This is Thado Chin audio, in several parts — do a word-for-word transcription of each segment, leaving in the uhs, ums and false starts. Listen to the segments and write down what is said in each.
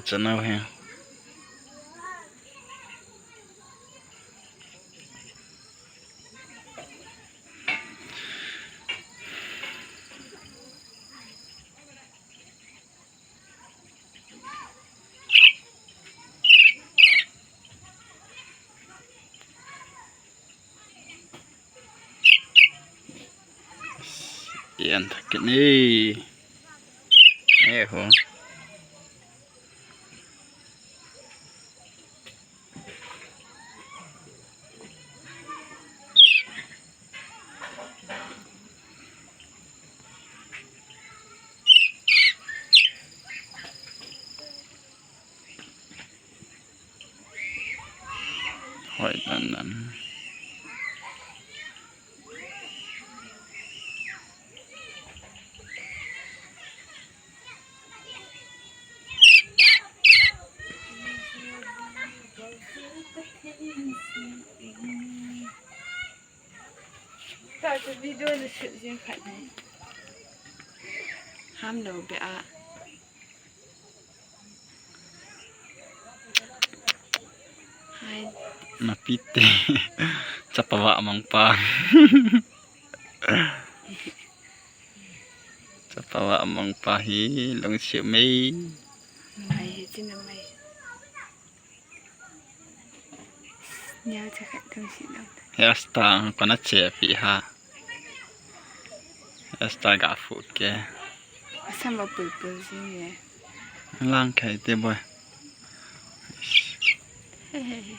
Chanau hi. Ian thakin e. E ho. Hoi dan dan. Ta chu video na shoot jing khat ni. Ham lo be a. Hai. Napi te. Chapa va mang pa. Chapa va mang pa hi lungsiat mai. Mai hi chin mai. Nia cha khat thum si dang. Hairstyle kona chepi ha. Hairstyle ga phu ke. Asam a pul pul si ne. Lang khai te boy. He he he.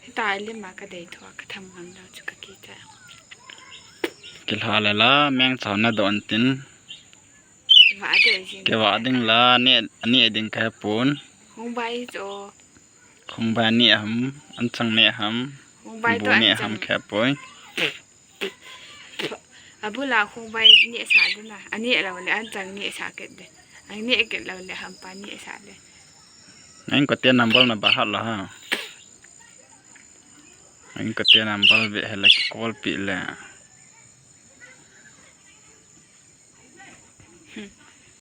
Hita lima ka dei thua ka tham ngam lo chu ka kicha. Kilha le la meng chau na don tin. Kiva dei jing. Kiva ding la ne ani ding ka pun. Hung bai cho. Hung bai ni ham, an chang ne ham. Hung bai to bu an ne chang. Ham ka poi. Abula khongbai neh sa ding a, aneh lou le anchang neh sa kit ding. Aneh kit lou le hampa neh sa le. Nang kote number na ba hat la ha. Nang kote number be he la ki call pi le. Hmm.